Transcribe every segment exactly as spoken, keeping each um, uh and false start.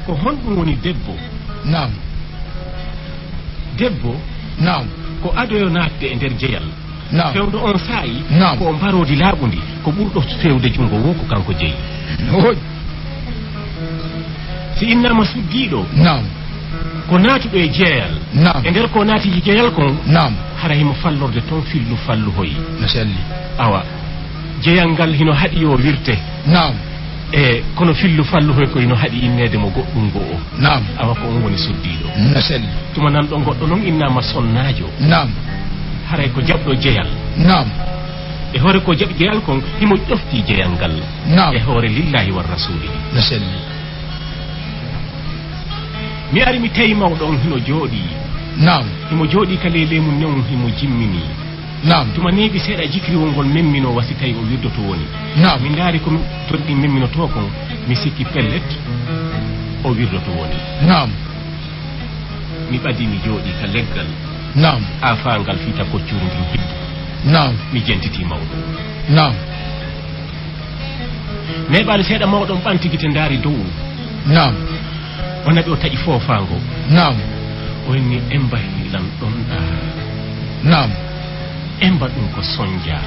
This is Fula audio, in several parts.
Ko honɗum woni debbo? Naam. Debbo, naam, ko adoyo naatde e nder jeyal. Naam. Fewndo on saa'i, naam, ko o mbaroodi laaɓundi, ko ɓurɗo feewde junngo woo ko kanko jeyi. Hoj. Si innaama suddiiɗo, naam, ko naatuɗo e jeyal. Naam. E nder ko naati jeyal kon, naam, hara himo fallorde ton fillu falluhoy. No selli. Awa, jeyal ngal hino haɗi yo wirte. Naam. E kono fillu falluhoy ko hino haɗi inneede mo goɗɗum go'o. Naam. Awa ko on woni suddiiɗo. No selli. Tuma nan ɗon goɗɗo non innaama sonnaajo. Naam. Haray ko jaɓɗo jeyal. Naam. E hoore ko jaɓi jeyal kon, himo ƴofti jeyal ngal. Naam. E hoore lillaahi wa rasuulihi. No selli. Mi ari mi tawi mawɗo on hino jooɗii. Naam. Himo jooɗii ka ley leemu newnu himo jimminii. Naam. Tuma neeɓi seeɗa jikriwol ngol memminoo wa si tawi o wirdoto woni. Naam. Mi ndaari ko mi, to ɗi memminotoo kon, mi sikki pellet, o wirdoto woni. Naam. Mi ɓadii mi jooɗii ka leggal. Naam. Aafaangal fii ta koccuru ndin hiddu. Naam. Mi jentitii mawɗo. Naam. Neeɓaali seeɗa mawɗo on ɓanti gite ndaari dow. Naam. O naɓi o taƴi foofaango. Naam. O inni, "Emba hilan ɗon ɗaa." Naam. Emba ɗum ko sonjaa.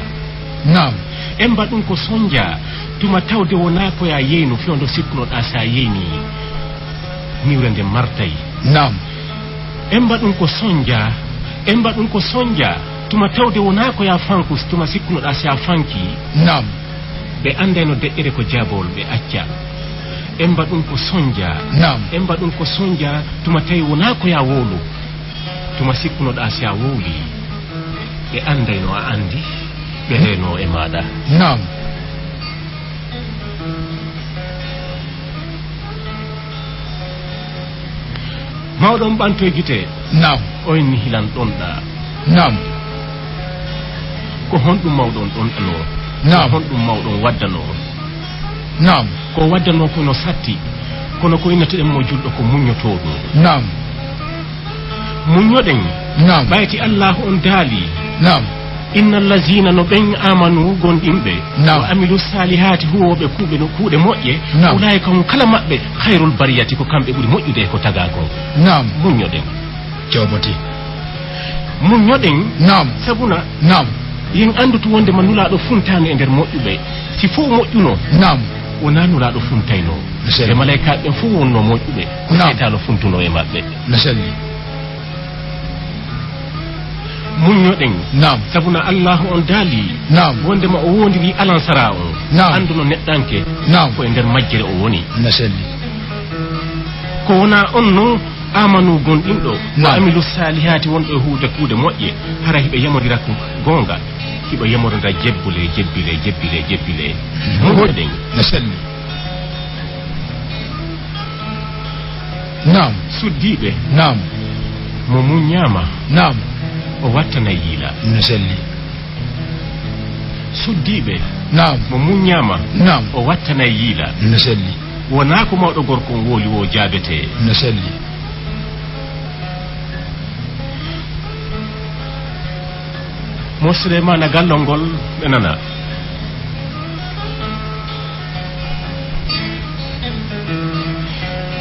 Naam. Emba ɗum ko sonjaa, tuma tawde wonaa ko yaa yeyno fewndo sikkunoɗaa sa yeynii. Niwre nde martay. Naam. Emba ɗum ko sonjaa, emba ɗum ko sonjaa, tuma tawde wonaa ko yaa fanku, tuma sikkunoɗaa si a fankii. Naam. Ɓe anndayno deƴƴere ko jaabawol, ɓe acca. Emba ɗum ko sonjaa. Naam. Emba ɗum ko sonjaa, tuma tawi wonaa ko yaa wowlu. Tuma sikkunoɗaa si a wowlii, ɓe anndayno a anndi, ɓe reenoo e maaɗa. Naam. Mawɗo on ɓantoy gite. Naam. O inni, "Hilan ɗonɗaa." Naam. Ko honɗum mawɗo on ɗonɗanoo? Naam. Ko honɗum mawɗo on waddanoo? Naam. Ko waddanoo ko no satti, kono ko innata-ɗen mo julɗo ko muññotooɗo. Naam. Muññoɗen. Naam. Ɓayti Allaahu on daali. Naam. "Inna allaziina", no ɓen, "aamanu", gomɗinɓe, naam, "wa amilu saalihaati", huwooɓe kuuɓe no, kuuɗe moƴƴe, naam, "ulaa'ika", on kala maɓɓe, "khayrul bariyati", ko kamɓe ɓuri moƴƴude e ko tagaa kon. Naam. Muññoɗen. Joobote. Muññoɗen. Naam. Sabuna. Naam. Yen anndutu wonde ma Nulaaɗo funtaani e nder moƴƴuɓe. Si fow moƴƴuno. Naam. Wonaa Nulaaɗo funtaynoo. No selli. E malaykaaɓe ɓen fow wonnoo moƴƴuɓe. Ko, naam, seytaano funtunoo e maɓɓe. No selli. Muññoɗen. Naam. Sabuna Allaahu on daali. Naam. Wonde ma o woondirii alansaraa on. Naam. Annduno neɗɗanke. Naam. Ko e nder majjere o woni. No selli. Ko wonaa on non, "aamanu", gomɗinɗo, "wa, naam, amilu saalihaati", wonɗo e huude kuuɗe moƴƴe, hara hiɓe yamodira ko goonga, hiɓe yamodira jebbule, jebbile, jebbile, jebbile. Mhm. Muññoɗen. No selli. Naam. Suddiiɓe. Naam. Mo muññaama. Naam. O wattanay yiila. No selli. Suddiiɓe. Naam. Mo muññaama. Naam. O wattanay yiila. No selli. Wonaa ko mawɗo gorko on wowli woo jaabetee. No selli. Mo Suleymaana, gallol ngol ɓe nana.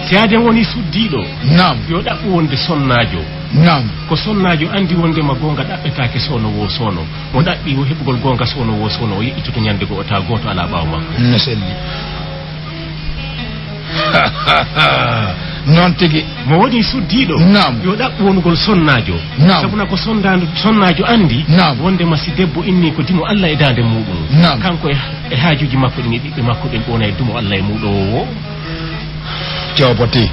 Si aaden woni suddiiɗo, naam, yo ɗaɓɓu wonde sonnaajo. Naam. Ko sonnaajo anndi wonde ma goonga ɗaɓɓetaake soono woo soono. Mo ɗaɓɓi wo heɓugol goonga soono woo soono, o yeƴƴitoto ñande goo, o tawa gooto alaa ɓaawo makko. No selli. Noon tigi. Mo woni suddiiɗo, naam, yo ɗaɓɓu wonugol sonnaajo. Naam. Sabuna ko sondaandu-, sonnaajo anndi, naam, wonde ma si debbo innii ko dimo Alla e daande muuɗum. Naam. Kanko e, e haajuuji makko ɗin e ɓiɓɓe makko ɓen ɗon e dumo Alla e muuɗo o. Joobote.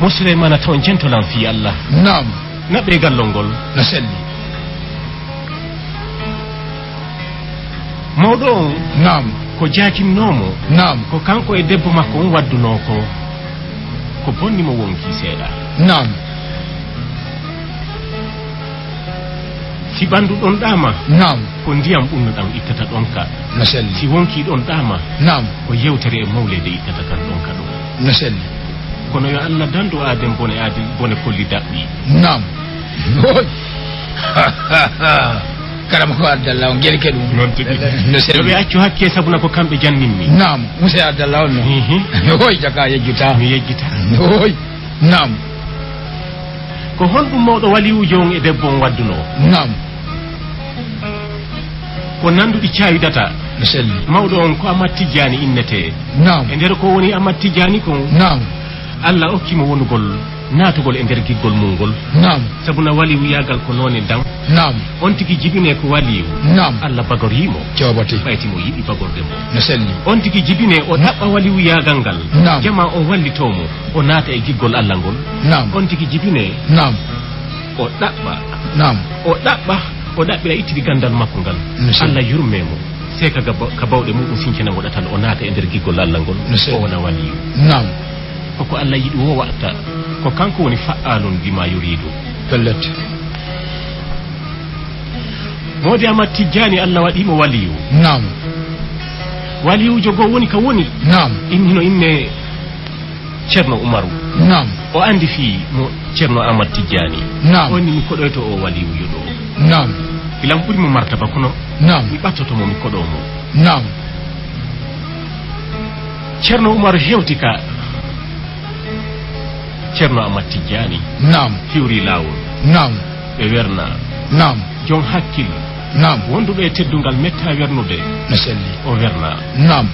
Mo Suleymaana taw jentolan fii Alla. Naam. Naɓɓee gallol ngol. No selli. Mawɗo on, naam, ko jaakinnoo mo. Naam. Ko kanko e debbo makko on waddunoo ko, ko bonni mo wonkii seeɗa. Naam. Si ɓanndu ɗonɗaama, naam, ko ndiyam ɓunnuɗam ittata ɗonka. No selli. Si wonkii ɗonɗaama, naam, ko yewtere e mawleede ittata kan ɗonka ɗon. No selli. Kono yo Alla dandu aaden bone, aaden bone kolli daɓɓi. Naam. Hoj. Karama ko Abdallah on, gelke ɗum. Noon tigi. No sell. Yo ɓe accu hakke, sabu na ko kamɓe janninmi. Naam, monsieur Abdallah on no. Mhm. Hoy, jaka yejjuta. Mi yejjita. Hoy. Naam. Ko honɗum mawɗo waliwujo on e debbo on waddunoo? Naam. Ko nanduɗi caawidata. No selli. Mawɗo on ko Amat Tijjaani innetee. Naam. E nder ko woni Amat Tijjaani kon? Naam. Allah okki mo wonugol, naatugol e nder giggol mum ngol. Naam. Sabu na waliwuyaagal ko noone daŋ. Naam. On tigi jibinee ko waliyu. Naam. Allah bagorii mo. Coobati. Ɓayti mo yiɗi bagorde mo. No selli. On tigi jibinee o ɗaɓɓa waliwuyaagal ngal. Naam. Jamaa o wallitoo mo, o naata e giggol Allah ngol. Naam. On tigi jibinee Naam. o ɗaɓɓa. Naam. O ɗaɓɓa, o ɗaɓɓira ittiri ganndal makko ngal. No selli. Allah yurmee mo. Seeka ga ba-, ka bawɗe muɗum sincana mo ɗatal, o naata e nder giggol Allah ngol. No selli. O wona waliyu. Naam. Ko ko Allah yiɗi o waɗata. Ko kanko woni fa'aalun lima yuriidu. Pellet. Moodi Amat Tijjaani, Allah waɗii mo waliyu. Naam. Waliyuujo goo woni ka woni. Naam. Inno, inne Ceerno Umaru. Naam. O anndi fii mo Ceerno Amat Tijjaani. Naam. O inni mi koɗoyto o waliyuujo ɗoo. Naam. Ilam ɓuri mo martaba kono Naam. mi ɓattoto mo, mi koɗoo mo. Naam. Ceerno Umaru hewti ka Ceerno Amat Tijjaani. Naam. Hiwri laawol. Naam. Ɓe wernaa. Naam. Jon hakkil. Naam. Wonduɗo e teddungal mettaa wernude. No selli. O wernaa. Naam.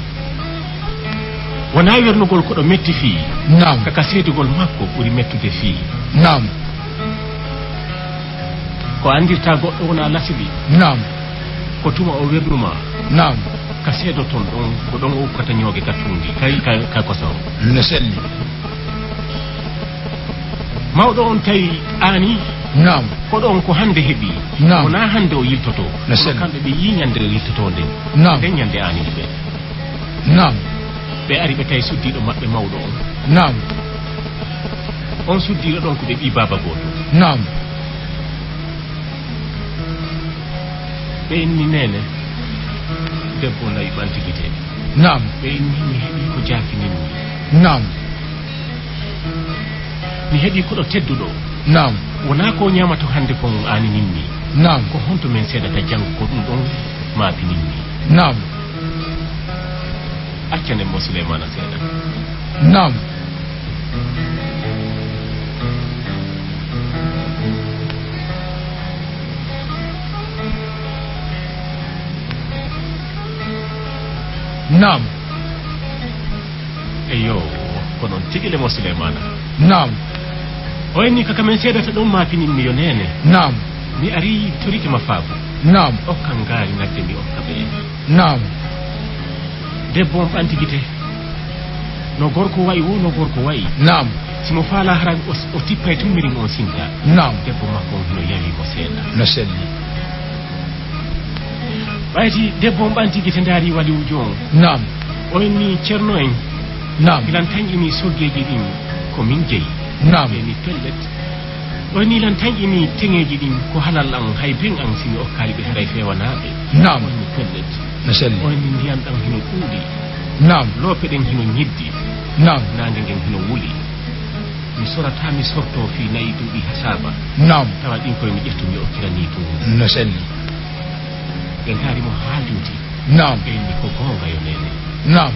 Wonaa wernugol ko ɗo metti fii. Naam. Ka, ka seedugol makko ɓuri mettude fii. Naam. Ko anndirtaa goɗɗo wonaa lasli. Naam. Ko tuma o wernumaa. Naam. Ka seedoton ɗon, ko ɗon o ukkata ñooge ka tuundi, kay ka, ka kosa o. No selli. Mawɗo on tawi aani. Naam. Ko ɗon ko hannde heɓi. Naam. Wonaa hannde o yiltotoo. No selli. Kono kamɓe ɓe yii ñannde o yiltotoo nden. Naam. Nden ñannde aani ɓe. Naam. Ɓe ari ɓe tawi suddiiɗo maɓɓe mawɗo on. Naam. On suddiiɗo ɗon ko ɓe ɓii baaba gooto. Naam. Ɓe inni neene, debbo nawi ɓanti gite. Naam. Ɓe inni mi heɓi ko jaakininmi. Naam. Mi heɓi koɗo tedduɗo. Naam. Wonaa ko ñaamato hannde kon aanininmi. Naam. Ko honto men seedata janngo ko ɗum ɗon maapininmi. Naam. Accanen mo Suleymaana seeɗa. Naam. Naam. Eyo, ko noon tigi le mo Suleymaana. Naam. O inni ka ka men seedata ɗum maapininmi yo neene. Naam. Mi ari torike ma faabu. Naam. Okka ngaari nagge mi okka ɓe. Naam. Debbo on ɓanti gite. No gorko wa'i wo, no gorko wa'i. Naam. Si mo faalaa hara o, o tippay tummirin on sinta. Naam. Debbo makko on hino yawi mo seeɗa. No selli. Ɓayti debbo on ɓanti gite ndaari waliwujo on. Naam. O inni ceerno en. Naam. Ilan tan ini soggeeji ɗin ko min jeyi. Naam. Ɓe ni pellet. O inni lan tan ini teŋeeji ɗin ko halal an, hay ben an si mi okkaali ɓe haray feewanaaɓe. Naam. O inni pellet. No selli. O inni ndiyan ɗan hino ɗuuɗi. Naam. Loope ɗen hino ñiddi. Naam. Naange ngen hino wuli. Mi sorata mi sorto fii nayi duuɓi hasaaba. Naam. Tawa ɗin koye mi ƴettu mi okkira nii tun. No selli. Ɓe ndaari mo haa juuti. Naam. Ɓe inni ko goonga yo neene. Naam.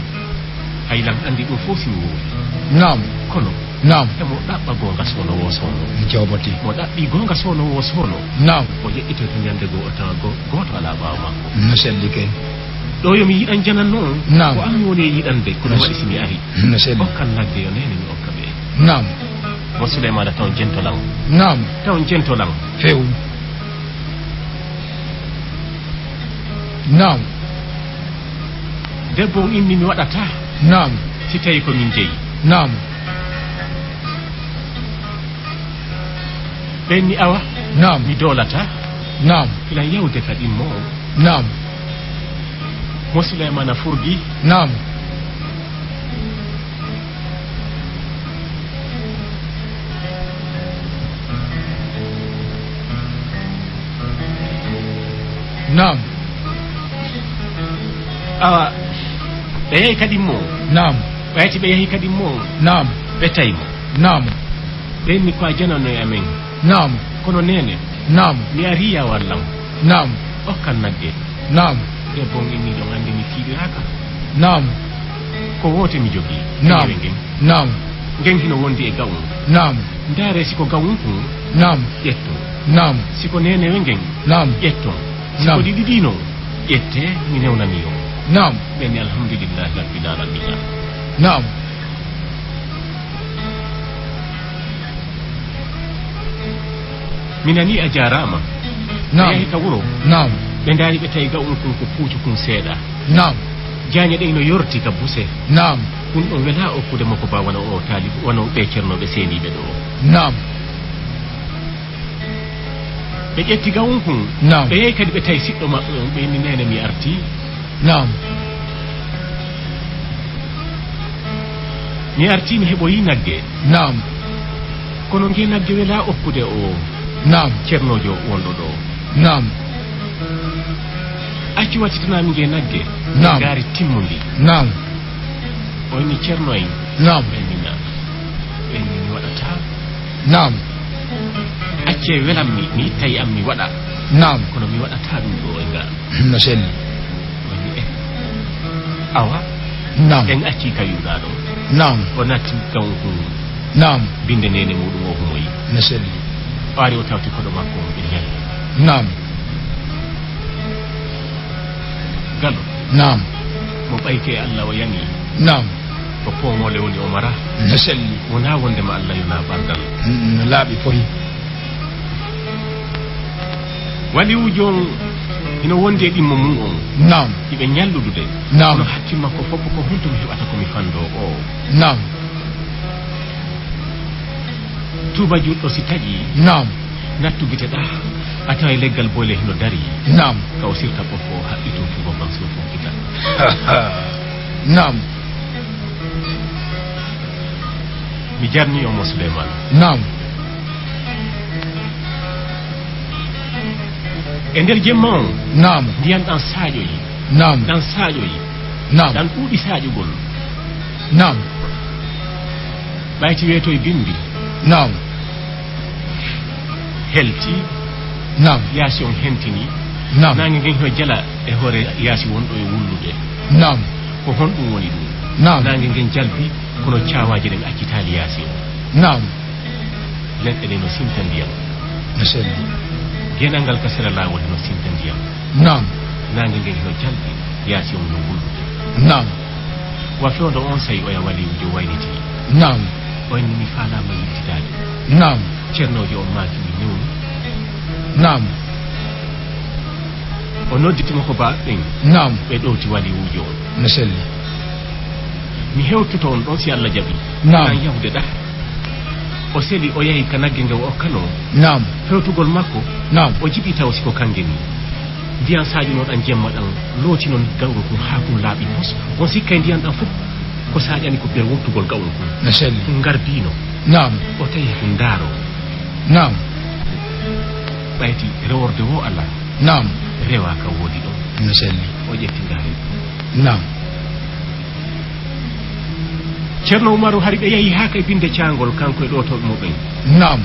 Hay lan anndi ɗum fof si mi woodi. Naam. Kono. Naam. Emo ɗaɓɓa goonga soono wo soono. Jawbati. Mo ɗaɓɓi goonga soono wo soono. Naam. O yeƴƴitoyto ñande goo o tawa go-, gooto alaa ɓaawo makko. No selli kay. Ɗo yo mi yiɗan jananno on. Naam. Ko an mi woni e yiɗande, ko ɗum waɗi si mi ari. No selli. Okkan nagge yo neene mi okka ɓe. Naam. Mo Suleymaana taw jento lan. Naam. Taw jento lan. Few. Naam. Debbo on inni mi waɗata. Naam. Si tawi ko min jeyi. Naam. Ɓe inni awa. Naam. Mi doolata. Naam. Ilan yawde ka ɗimmo on. Naam. Mo Suleymaana furgi. Naam. Naam. Awa, ɓe yahi kadi mo. Naam. Ɓayti ɓe yahi kadi mo. Naam. Ɓe tawi mo. Naam. Ɓe inni ko a janano e amen. Naam. Kono neene. Naam. Mi arii ya wallan. Naam. Okkan nagge. Naam. Debbo on inni ɗon anndi mi tiiɗiraaka. Naam. Ko woote mi jogii. Naam. Ewe ngen. Naam. Ngen hino wondi e ga'un. Naam. Ndaare si ko ga'un kun. Naam. Ƴetton. Naam. Si ko neenewe ngen. Naam. Ƴetton. Si ko ɗiɗi ɗii non. Ƴettee mi newnanii on. Naam. Ɓen ni alhamdulillahi rabbil alamina. Naam. Mi nanii a jaaraama. Naam. Ɓe yahi ka wuro. Naam. Ɓe ndaari ɓe tawi ga'un kun ko puucu kun seeɗa. Naam. Jaañe ɗen no yorti ka buse. Naam. Ɗun ɗon welaa okkude mo ko ba wano o taalibu, wano ɓee cernooɓe seeniiɓe ɗoo. Naam. Ɓe ƴetti ga'un kun. Naam. Ɓe yahi kadi ɓe tawi siɗɗo maɓɓe on, ɓe inni neene mi artii. Naam. Mi artii mi heɓoyi nagge. Naam. Kono nge nagge welaa okkude o. Naam. Cernoojo wonɗo ɗoo. Naam. Accu wattitanaa mi nge nagge. Naam. Ngaari timmundi. Naam. O inni cerno en. Naam. Ɓe inni na. Ɓe inni mi waɗataa. Naam. Accee welam mi, mi ittay am mi waɗa. Naam. Kono mi waɗataa ɗun ɗoo e ngaa. No selli. O inni, eh. Awa. Naam. En accii ka wi'uɗaa ɗon. Naam. O natti ga'un kun. Naam. Binde neene muuɗum o humoyi. No selli. O ari o tawti koɗo makko on ɓe ñalli. Naam. Galo. Naam. Mo ɓayti e Allah o yani. Naam. Ko poomoole woni o mara. No selli. Wonaa wondema Allah yonaa ɓanndal. Mm, no laaɓi fori. Waliwujo on hino wondi e ɗimmo mun on. Naam. Hiɓe ñalludude. Naam. Kono hakki makko fof ko honto mi heɓata ko mi fanndoo o. Naam. Tuuba juutɗo si taƴii. Naam. Nattu gite ɗaa, a taway leggal boyle hino darii. Naam. Ka o sirta ɓofo o haɓɓi tun fugo bansi o fokkita. Naam. Mi jarni on mo Suleymaan. Naam. E nder jemma on. Naam. Ndiyan ɗan saaƴoyi. Naam. Ɗan saaƴoyi. Naam. Ɗan ɗuuɗi saaƴugol. Naam. Ɓayti weetoy bimbi. Naam. Helti. Naam. Yaasi on hentini. Naam. Naange ngen hino jala e hoore yaasi wonɗo e wullude. Naam. Ko honɗum woni ɗum? Naam. Naange ngen jalbi, kono caawaaje ɗen accitaali yaasi on. Naam. Leɗɗe ɗen no sinta ndiyam. No selli. Genal ngal ka sera laawol no sinta ndiyam. Naam. Naange ngen hino jalbi, yaasi on no wullude. Naam. Wa fewndo on sey oya waliwujo wayniti. Naam. O inni mi faalaama yiltitaade. Naam. Cernoojo on maaki mi newnu. Naam. O nodditi mo ko baaɓe ɓen. Naam. Ɓe ɗowti waliwujo on. No selli. Mi hewtoto on ɗon si Allah jaɓi. Naam. Kan yahude ɗah. O seli o yahi ka nagge nge o okkanoo. Naam. Fewtugol makko. Naam. O jiɓi taw si ko kange ni. Ndiyan saaƴunoo ɗan jemma ɗan lootino gawri kun haa kun laaɓi pos. On sikkay ndiyan ɗan fof ko saaƴani ko ɓe wuttugol gawri kun. No selli. Kun ngardiino. Naam. O tawi kun ndaaroo. Naam. Ɓayti reworde wo alaa. Naam. Rewa ka woodi ɗon. No selli. O ƴetti ngaari. Naam. Ceerno Umaru hari ɓe yahi haa kay binde caangol kanko e ɗootooɓe mo ɓen. Naam.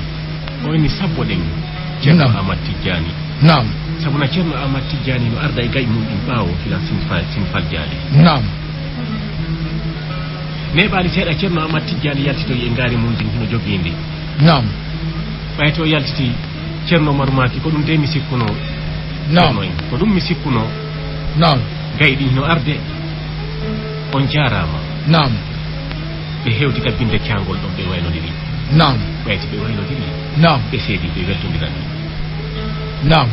O inni sabbo ɗen. Ceerno Naam. Ahmad Tijjaani. Naam. Sabu na Ceerno Ahmad Tijjaani no arda e ga'i mum ɗin ɓaawo filan sin fa-, sin faljaali. Naam. Neeɓaali seeɗa Ceerno Ahmad Tijjaani yaltitoyi e ngaari mum ndin hino jogiindi. Naam. Ɓay to yaltiti Ceerno Umaru maaki ko ɗum de mi sikkunoo. Naam. Ceerno en, ko ɗum mi sikkunoo. Naam. Ga'i ɗin hino arde. On jaaraama. Naam. Ɓe hewti ka binde caangol ɗon ɓe waynodiri. Naam. Ɓayti ɓe waynodiri. Naam. Ɓe seedi ɓe weltondirani. Naam.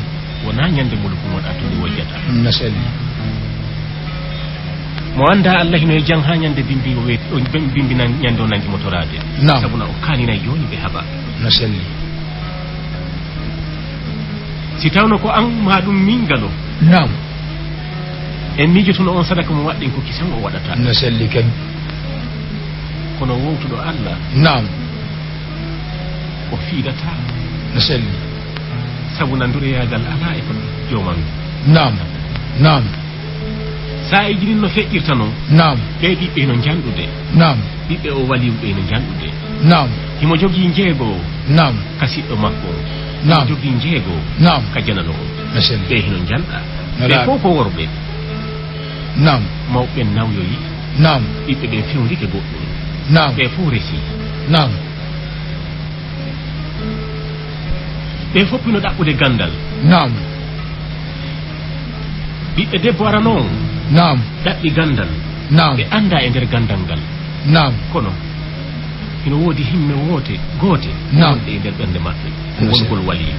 Wonaa ñande mulku mon attude wojjata. No selli. Mo anndaa Allah hino e jam haa ñande bimbi o weeti, o bim-, bimbi nan-, ñande o nangi mo toraade. Naam. Sabu na o kaaninay jooni ɓe haɓa. No selli. Si tawno ko an maa ɗum min galo. Naam. En miijotono on sadaka mo waɗɗen ko kisan o waɗata. No selli kay. Kono wowtuɗo Allah. Naam. O fiidataa. No selli. Sabu nandureyagal alaa e ko joomam. Naam. Naam. Sa a ejinin no feƴƴirta non. Naam. Ɓee ɓiɓɓe hino njanɗude. Naam. Ɓiɓɓe o waliyu ɓe hino njanɗude. Naam. Himo jogii njeego. Naam. Ka siɗɗo makko. Naam. Himo jogii njeego. Naam. Ka janano o. No selli. Ɓe hino njanɗa. No laaɓi. Ɓe fof ko worɓe. Naam. Mawɓe ɓen nawyoyi. Naam. Ɓiɓɓe ɓen fewndike goɗɗum. Naam. Ɓe fof resi. Naam. Ɓe fof hino ɗaɓɓude ganndal. Naam. Ɓiɓɓe debbo arano on. Naam. Ɗaɓɓi ganndal. Naam. Ɓe anndaa e nder ganndal ngal. Naam. Kono hino woodi himme woote, goote, naam, wonɗe e nder ɓernde maɓɓe. Ko wongol waliyu.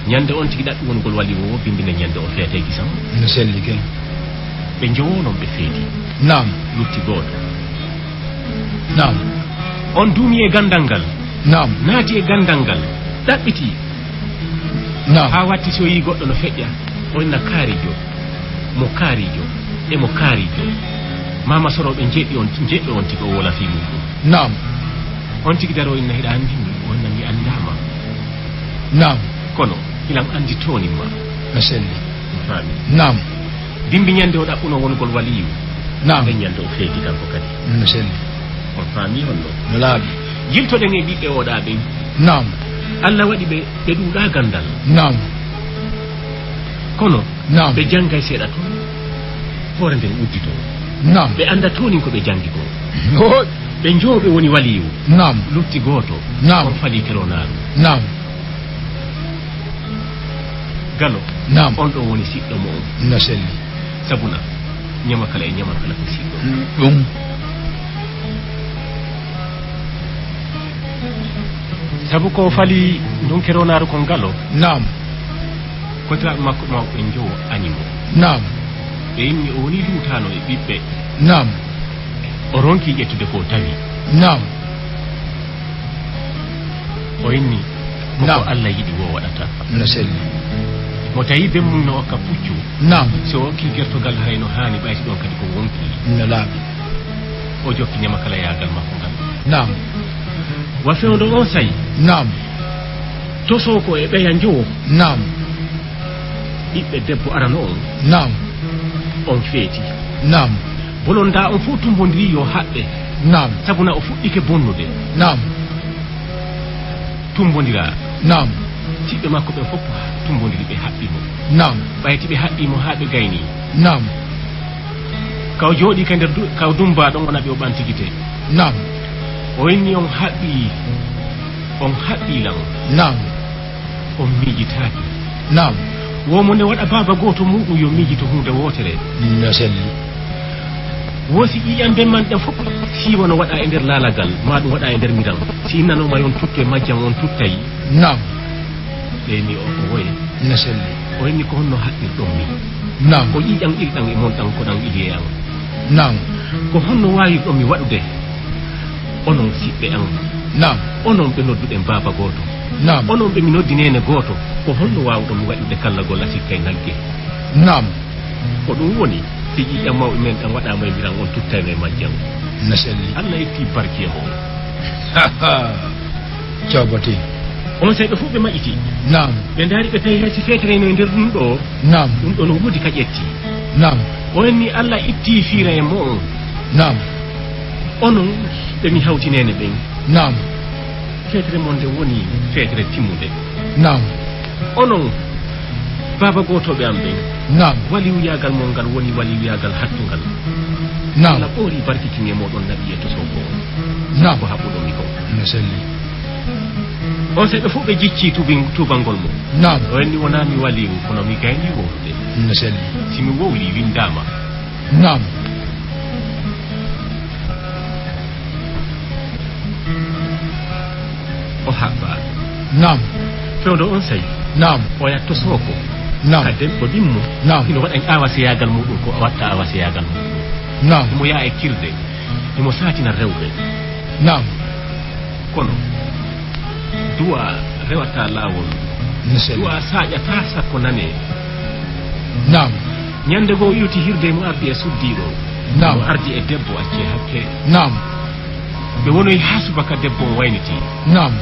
Ñande on tigi ɗaɓɓi wongol waliyu o, binndine ñande o feete e kisam. No selli kay. Ɓe njowo non ɓe feeti. Naam. Lutti gooto. Naam. On duumi e ganndal ngal. Naam. Naati e ganndal ngal. Ɗaɓɓiti. Naam. Haa watti si o yii goɗɗo no feƴƴa, o inna kaarijo, mo kaarijo, e mo kaarijo. Maama sorooɓe njeeɗi on, njeeɗo on tigi o wola fii muɗum. Naam. On tigi daro inna hiɗa anndi mi? O inna mi anndaama. Naam. Kono hilan anndi toonin ma. No selli. Mi faami. Naam. Dimbi ñande o ɗaɓɓuno wongol waliyu. Naam. Nden ñande o feeti kanko kadi. No selli. On faami honno? No laaɓi. Yiltoɗen e ɓiɓɓe oɗa ɓen. Naam. Allah waɗi ɓe, ɓe ɗuuɗa ganndal. Naam. Kono, naam, ɓe janngay seeɗa tun. Hoore nden udditoo. Naam. Ɓe annda toonin ko ɓe janngi kon. Hooy. Ɓe njowo ɓe woni waliyu. Naam. Lutti gooto. Naam. On falii keronaaru. Naam. Galo. Naam. On ɗon woni siɗɗo mo on. No selli. Sabuna, ñamakala e ñamakala ko siɗɗo. Ɗum. Sabu ko fali ndun keronaaru kon Galo. Naam. Kotiraaɓe makko mawɓe njowo añi mo. Naam. Ɓe inni o woni luutaano e ɓiɓɓe. Naam. O ronki ƴettude ko tawi. Naam. O inni, ko, naam, ko Allah yiɗi wo waɗata. No selli. Mo tawi ben mum no okka puccu. Naam. Si o okki gertogal, haray no haani ɓayti ɗon kadi ko wonki. No laaɓi. O jokki ñamakala yaagal makko ngal. Naam. Wa fewndo on say. Naam. Tosoo ko e ɓeya njowo. Naam. Ɓiɓɓe debbo arano on. Naam. On feeti. Naam. Bolonda on fof tumbondiri yo haɓɓe. Naam. Sabu na o fuɗɗike bonnude. Naam. Tumbondira. Naam. Siɓɓe makko ɓen fof tumbondiri ɓe haɓɓi mo. Naam. Ɓayti ɓe haɓɓi mo haa ɓe gayni. Naam. Kaw jooɗi ka nder du-, kaw dumba ɗon o naɓi o ɓanti gite. Naam. O inni on haɓɓi, on haɓɓi lan. Naam. On miijitaaki. Naam. Wo mo nde waɗa baaba gooto muuɗum yo miijito huunde wootere. No selli. Wo si ƴiiƴam ben man ɗen fof siiwa no waɗa e nder laalagal, maa ɗum waɗa e nder miran. Si innanooma yon tuttu e majjam on tuttay. Naam. Ɓe ni o ko woye. No selli. O inni ko honno haɓɓirɗon mi? Naam. Ko ƴiiƴam ɓirɗam e mon ɗam ko ɗam ili e am. Naam. Ko honno waawirɗon mi waɗude? Onon siɓɓe am. Naam. Onon ɓe nodduɗen baaba gooto. Naam. Onon ɓe mi noddi neene gooto. Ko honno waawuɗon mi waɗirde kallagol asikkay nagge? Naam. Ko ɗum woni, si ƴiiƴam mawɓe men ɗam waɗaama e mbiran on tuttayno e majjam. No selli. Allah itti barki e mon. Cawbati. On sey ɓe fof ɓe maƴiti. Naam. Ɓe ndaari ɓe tawi hay si feetere no e nder ɗum ɗo. Naam. Ɗum ɗo no woodi ka ƴetti. Naam. O inni Allah itti fiira e mo'on. Naam. Onon ɓe mi hawti neene ɓen. Naam. Feetere mon nde woni feetere timmunde. Naam. Onon baaba gootooɓe am ɓen. Naam. Waliyuyaagal mon ngal woni waliyuyaagal hattungal. Naam. Allah ɓoori barkitin e moɗon naɓi e tosoo ko on. Naam. Ko haɓɓuɗon mi kon. No selli. On sey ɓe fof ɓe jiccii tuubin-, tuubangol mo. Naam. O inni wonaa mi waliyu, kono mi gayni wowlude. No selli. Si mi wowlii, winndaama. Naam. O haɓɓa. Naam. Fewndo on sey. Naam. O yatto sooko. Naam. Ka debbo ɗimmo. Naam. Hino waɗa awaseyaagal muɗum ko o watta awaseyaagal muɗum. Naam. Himo yaa e kirde. Himo saatina rewɓe. Naam. Kono duwa rewata laawol. No selli. Duwa saaƴata sakko nane. Naam. Ñande goo o iwti hirde mo ardi e suddiiɗo. Naam. Mo ardi e debbo acce hakke. Naam. Ɓe wonoyi haa subaka debbo on wayniti. Naam.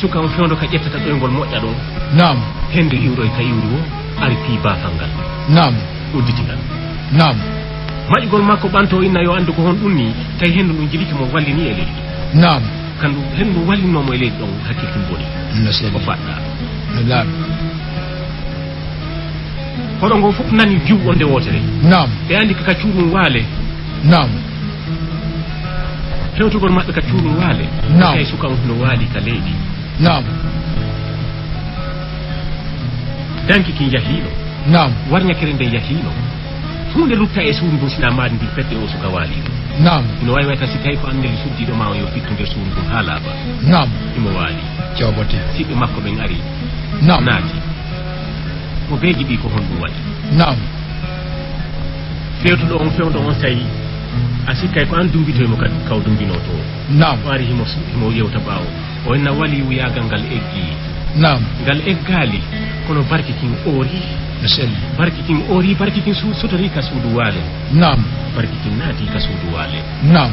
Suka on fewndo ka ƴettata ɗoyngol moƴƴa ɗon. Naam. Henndu iwroy ka iwri wo ari fii baafal ngal. Naam. Udditi ngal. Naam. Maƴugol makko ɓanto inna yo anndu ko honɗum ni, tawi henndu ndun jilike mo wallini e leydi. Naam. Kandu henndu wallinoo mo e leydi ɗon hakkiltin boni. No selli. O faɗɗa. No laaɓi. Hoɗo ngoo fof nani diw wonde wootere. Naam. Ɓe anndi ko ka cuuɗum waale. Naam. Tewtugol maɓɓe ka cuuɗum waale. Naam. Tawi suka on no waali ka leydi. Naam. Danki kin yahiino. Naam. Warñakere nden yahiino. Huunde lutta e suudu ndun sinaa maadi ndin pette o suka waali. Naam. Ino waawi wayta si tawi ko an neli suddiiɗo ma on yo fittu nder suudu ndun haa laaɓa. Naam. Imo waali. Jawbote. Siɓɓe makko ɓen ari. Naam. Naati. Mo beeji ɗi ko honɗum waɗi? Naam. Fewtuɗo on fewndo on tawi a sikkay ko an dumbitoy mo kadi kaw dumbinooto o. Naam. O ari himo su-, himo yewta ɓaawo. O inna waliyu yaagal ngal eggi. Naam. Ngal eggaali, kono barki kin oori. No selli. Barki kin oori, barki kin su-, sotori ka suudu waale. Naam. Barki kin naati ka suudu waale. Naam.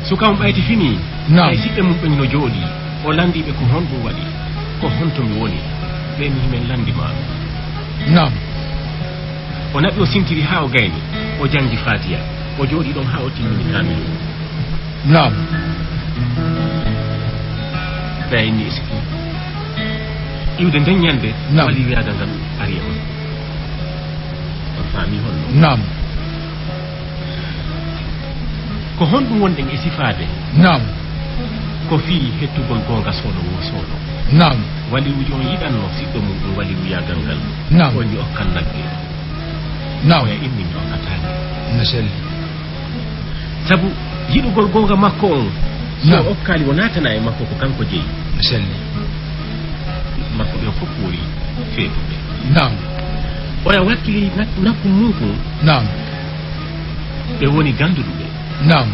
Suka on ɓayti fini. Naam. Ay siɓɓe mum ɓen no jooɗii. O lanndii ɓe ko honɗum waɗi? Ko honto mi woni? Ɓe mi himen lanndi ma. Naam. O naɓi o sintiri haa o gayni. O janngi Faatiya. O jooɗii ɗon haa o timmini kaamilu. Naam. Ɓe inni e sikki. Iwde nden ñande. Naam. Wali wiyagal ngal ari e on. On faami honno? Naam. Ko honɗum wonɗen e sifaade? Naam. Ko fii hettugol goonga soono woo soono. Naam. Waliwujo on yiɗanno siɗɗo mum ɗum waliwuyaagal ngal. Naam. O wi okkan nagge. Naam. Oya immin okkataani. No selli. Sabu yiɗugol goonga makko on, so Naam. okkaali o naatana e makko ko kanko jeyi. No selli. Makko ɓen fof woni feetuɓe. Naam. Oya wakkili nak-, nakku mum kun. Naam. Ɓe woni ganduɗuɓe. Naam.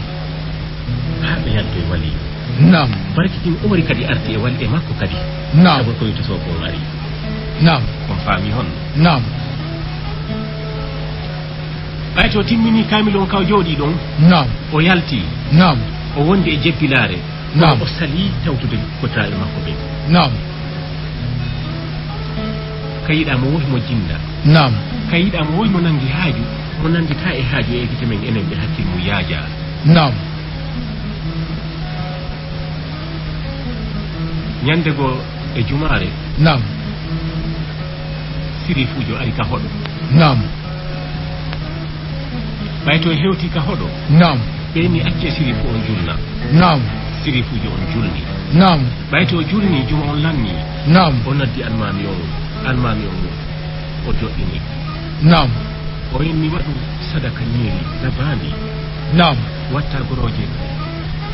Haa ɓe yalto e wali. Naam. Barki kin oori kadi arti e wali e makko kadi. Naam. Sabu ko yito so ko ari. Naam. On faami honno? Naam. Ɓay to timmini kaamil on kaw jooɗii ɗon. Naam. O yalti. Naam. O wondi e jebbilaare. Naam. O salii tawtude kotaaɓe makko ɓen. Naam. Ka yiɗaa mo wohi mo jinda. Naam. Ka yiɗaa mo wohi mo nangi haaju, mo nangitaa e haaju e gite men enen ɓe hakkil mum yaajaa. Naam. Ñande goo e jumaare. Naam. Sirifuujo ari ka hoɗo. Naam. Ɓay to hewti ka hoɗo. Naam. Ɓe ni acce sirifu on julna. Naam. Sirifuujo on julni. Naam. Ɓay to julni juma on lanni. Naam. O noddi almaami on. Almaami on o joɗɗini. Naam. O inni waɗu sadaka ñiiri labaandi. Naam. Watta gorooje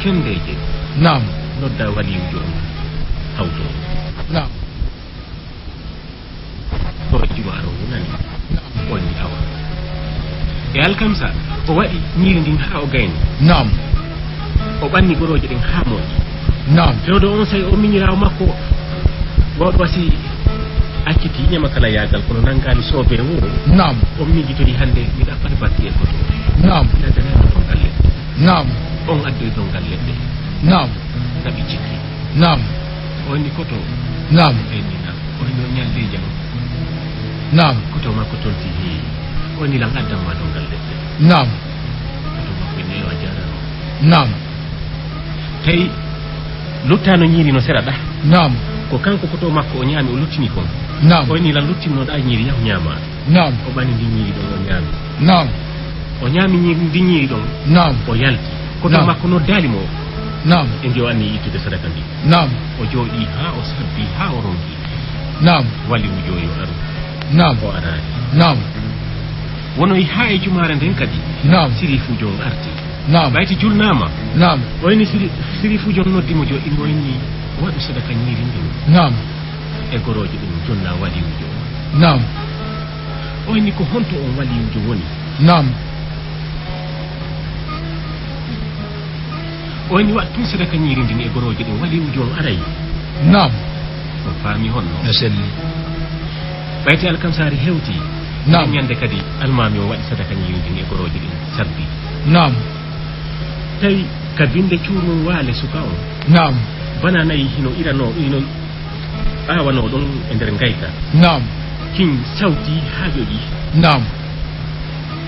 kendeeje. Naam. Nodda waliwujo on hawto. Naam. Ɗo jumaaro ngu nani. Naam. O wi awa. E alkamsa, o waɗi ñiiri ndin haa o gayni. Naam. O ɓanni gorooje ɗen haa moƴƴi. Naam. Fewdo on say o miñiraawo makko, wawɗo wasi acciti ñama kala yaagal kono nangaali soobee wo. Naam. O miijitoyi hannde mi ɗaɓɓata batte e koto. Naam. Ina dana ɗon galle. Naam. On addoyi ɗon galle ɗe. Naam. Naɓi cikki. Naam. O inni koto. Naam. Ɓe inni naam. O inni o ñalli jam. Naam. Koto makko tolti heewi. O inni lan addan ma ɗon galle ɗe. Naam. Koto makko inni yo a jaaraama. Naam. Tawi luttaano ñiiri no sera ɗa. Naam. Ko kanko koto makko o ñaami o luttini kon. Naam. O inni lan luttinnoɗa ñiiri yahu ñaama. Naam. O ɓani ndi ñiiri ɗon o ñaami. Naam. O ñaami ñiiri ndi ñiiri ɗon. Naam. O yalti. Koto Naam. makko noddaali mo. Naam. E nde o anni ittude sadaka ndi. Naam. O jooɗii haa o sabbi haa o ronki. Naam. Waliwujo yo aru. Naam. O araani. Naam. Wonoyi haa e jumaare nden kadi. Naam. Sirifuujo on arti. Naam. Ɓayti julnaama. Naam. O inni siri-, sirifuujo on noddi mo jo, imo inni waɗu sadaka ñiiri ndin. Naam. E goroojo ɗum jonna waliwujo on. Naam. O inni ko honto on waliwujo woni? Naam. O inni waɗ tun sadaka ñiiri ndin e goroojo ɗin waliwujo on aray. Naam. On faami honno? No selli. Ɓayti alkamsaari hewti. Naam. Nden ñande kadi almaami on waɗi sadaka ñiiri ndin e goroojo ɗin sabbi. Naam. Tawi ka binde cuurum waale suka on. Naam. Bana nayi hino iranoo, hino ɓaawanoo ɗon e nder ngayka. Naam. Kin sawti haa ƴoƴi. Naam.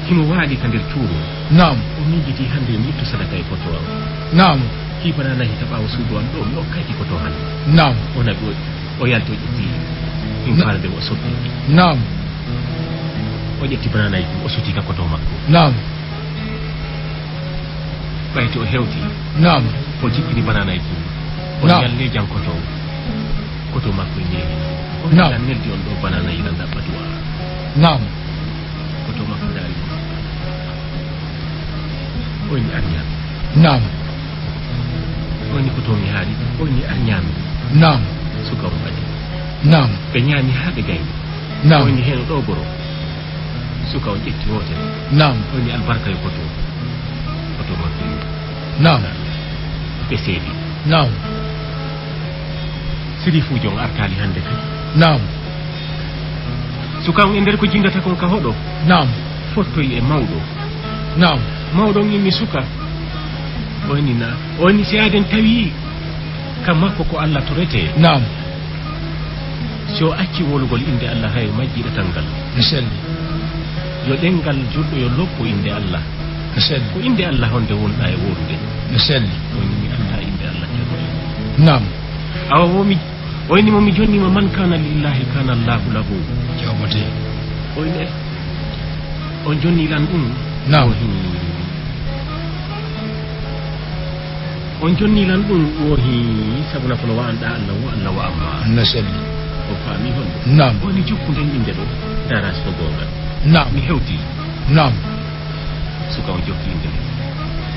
Himo waali ka nder cuurum. Naam. O miijitii hannde yo mi ittu sadaka e koto am. Naam. Ƴetti bananaaji ka ɓaawo suudu am ɗo, mi okkaaki koto hannde. Naam. O naɓi, o, o yalti, o ƴetti ɗin. Na-, faale nden, o soppi. Naam. O ƴetti bananaaji ɗin, o suti ka koto makko. Naam. Ɓayti o hewti. Naam. O jippini bananaaji ɗin. O, naam, ñalli jankoto. Koto makko e ñeeñi. Naam. Lan neldi on ɗo banana yiɗan ɗaɓɓa du'a. Naam. Koto makko daari mo. O inni ar ñaami. Naam. O inni koto mi haari. O inni ar ñaami. Naam. Suka on ɓadi. Naam. Ɓe ñaami haa ɓe gayni. Naam. O inni heno ɗo goro. Suka on ƴetti wootere. Naam. O inni albarka yo koto. Koto makko. Naam. Ɓe seedi. Naam. Sirifuujo on artaali hannde kadi. Naam. Suka on e nder ko jindata kon ka hoɗo. Naam. Fottoyi e mawɗo. Naam. Mawɗo on inni suka. O inni na. O inni si aaden tawi ka makko ko Allah toretee. Naam. Si o acci wolugol innde Allah, hay o majjii ɗatal ngal. No selli. Yo ɗemngal juulɗo yo loppo innde Allah. No selli. Ko innde Allah honde wonɗaa e wowlude? No selli. O inni mi anndaa innde Allah, ceerno. Naam. Awa wo mi, o inni mo mi jonniima man kaana lillahi kaana Allahu lahu. Jawbate. O inni on jonni lan ɗum? Naam. O hii. On jonni lan ɗum? O hii, sabuna kono wa'anɗaa Allah wo Allah wa'an ma. No selli. O faami honɗum? Naam. Woni jokku nden innde ɗo, ndaara si ko goonga. Naam. Mi hewti. Naam. Suka on jokki innde nden.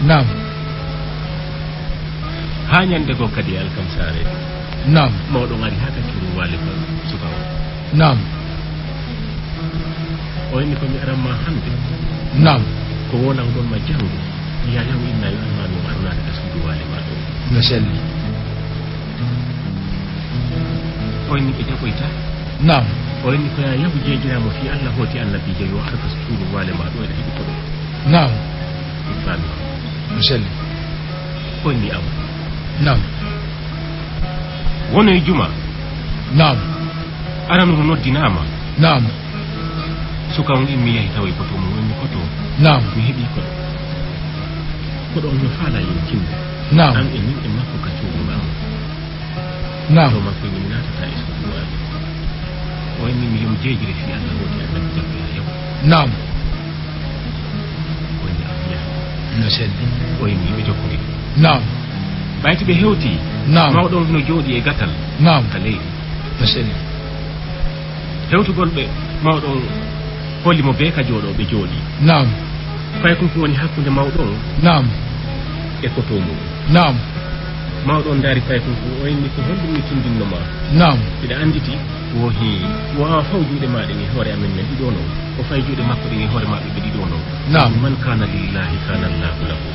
Naam. Haa ñande goo kadi e alkamsaare. Naam. Mawɗo on ari haa ka cuuɗi waale suka on. Naam. O inni ko mi aran ma hannde. Naam. Ko wonanɗon ma janngo, Yaayahu inna yo almaami on aru naata ka suudu waale ma ɗo. No selli. O inni ɓe jaɓoyta. Naam. O inni ko Yaayahu jeejiraama fii Allah hooti annabiijo yo ar ka suudu waale ma ɗo, ene heɓi koɗo. Naam. Mi faami. No selli. O inni awa. Naam. Wonoy juma. Naam. Aranuru noddinaama. Naam. Suka on immi yahi tawoy koto mum, o inni koto. Naam. Mi heɓii koɗo. Koɗo on no faalaa yo tinde. Naam. An e min e makko ka cuuɗi ma. Naam. To makko min naatata e suudu waale. O inni mi yo mi jeejire fii Allah hooti annabi jaggu yaa yaw. Naam. O inni aw yahi. No selli. O inni ɓe jokkondiri. Naam. Ɓayti ɓe hewti. Naam. Mawɗo on no jooɗii e gatal. Naam. Ka leydi. No selli. Hewtugol ɓe, mawɗo on holli mo bee ka jooɗoo, ɓe jooɗii. Naam. Paykun ko woni hakkunde mawɗo on, naam, e koto mum. Naam. Mawɗo on ndaari paykun ko, o inni ko honɗum mi tindinno ma? Naam. Hiɗa annditi? Wo hii. Wo awa faw juuɗe maa ɗen e hoore amen men ɗiɗo non. O fayi juuɗe makko ɗen e hoore maɓɓe ɓe ɗiɗo non. Naam. Man kaana lillahi kaana Allahu lahu.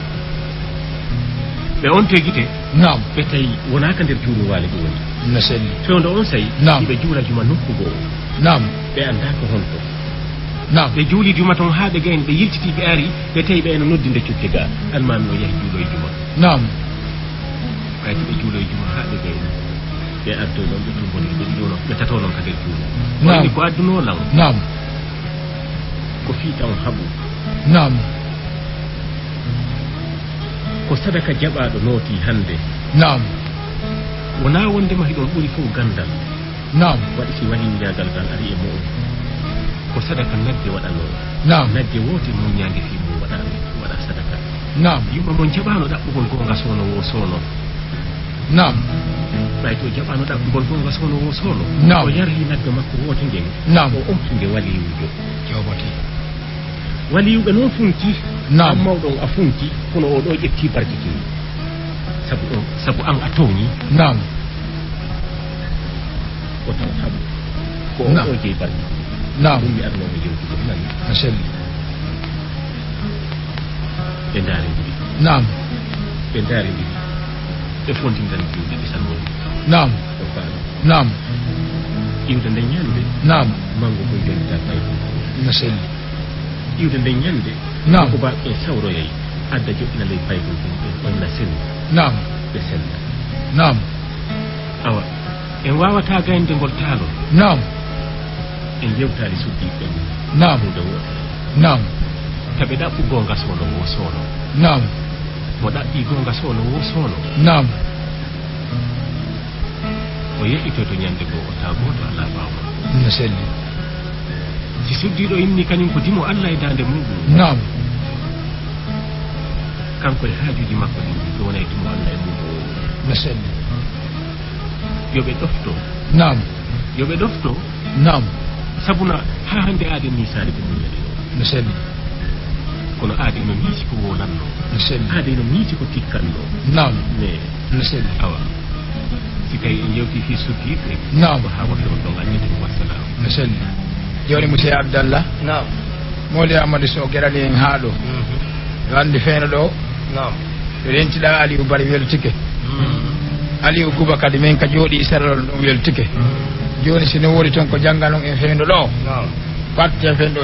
Ɓe ontoyi gite. Naam. Ɓe tawi wonaa ka nder juulirwaale ɓe woni. No selli. Fewndo on sa'i, naam, hiɓe juula juma nokku goo. Naam. Ɓe anndaa ko honto. Naam. Ɓe juuli juma ton haa ɓe gayni, ɓe yiltitii, ɓe ari, ɓe tawi ɓe ena noddinde cukke gaa. Almaami o yahi juuloyi juma. Naam. Ɓayti ɓe juuloyi juma haa ɓe gayni. Ɓe ardoyi non, ɓe tumbondiri, ɓe ɗiɗo non, ɓe tato non ka nder juulo. Naam. Woni ko addunoo lan. Naam. Ko fii tan haɓu. Naam. Ko sadaka jaɓaaɗo nootii hannde. Naam. Wonaa wondema hiɗon ɓuri fow ganndal. Naam. Waɗi si waliiwuyaagal ngal ari e mo'on. Ko sadaka nagge waɗanoo. Naam. Nagge woote muññaande fii mum waɗa, waɗa sadaka. Naam. Yumma mon jaɓaano ɗaɓɓugol goonga soono woo soono. Naam. Ɓay to jaɓaano ɗaɓɓugol goonga soono woo soono. Naam. O yarli nagge makko woote ngen. Naam. O okki nge waliiwujo. Jawbate. Waliiwuɓe non funti. Naam. An mawɗo on a funti, kono oo ɗoo ƴetti barkitii. Sabu on, sabu an a tooñii. Naam. Ko taw haɓu. Ko on, naam, oo jeyi barkitii. Naam. Ɗum mi arnoo mo yewtude, nani? A selli. Ɓe ndaarindiri. Naam. Ɓe ndaarindiri. Ɓe fontindani juuɗe, ɓe salmodiri. Naam. On faami? Naam. Iwde nden ñande. Naam. Mango ko yonta paykun ko. No selli. Iwde nden ñande. Naam. Ko ba ɓe sawroyay. Adda joɗɗina ley paykun ko, ɓe onna senna. Naam. Ɓe senna. Naam. Awa, en waawataa gaynude ngol taalo. Naam. En yewtaali suddiiɓe ɓen. Naam. Huunde wootere. Naam. Taɓe ɗaɓɓu goonga soono woo soono. Naam. Mo ɗaɓɓi goonga soono wo soono. Naam. O yeƴƴitoto ñande goo, o taa gooto alaa ɓaawo makko. No selli. Si suddiiɗo inni kañum ko dimo Alla e daande muuɗum. Naam. Kanko e haajuuji makko ɗin, ɗum wona e dimo Alla e muuɗum. No selli. Yo ɓe ɗofto. Naam. Yo ɓe ɗofto. Naam. Sabuna haa hannde aade miisaali ko muññani ɗo. No selli. Kono aade ino miisi ko wowlanno. No selli. Aade ino miisi ko tikkanno. Naam. Mais no selli. Awa. Si tawi en yewti fii suddiiɓe. Naam. Ko haa waɗde on ɗon anndete ko wassalam. No selli. Jooni monsieur Abdallah. Naam. Mawli Amadou Sow gerani en haa ɗo. Mhm. Yo anndi feeno ɗo. Naam. Rentiɗaa Aliou Bari weltike. Mhm. Aliou Kuba kadi men ka jooɗii serol ɗum weltike. Mhm. Jooni si no woni toon ko jannganon en feeno ɗo. Naam. Watte feeno ɗo.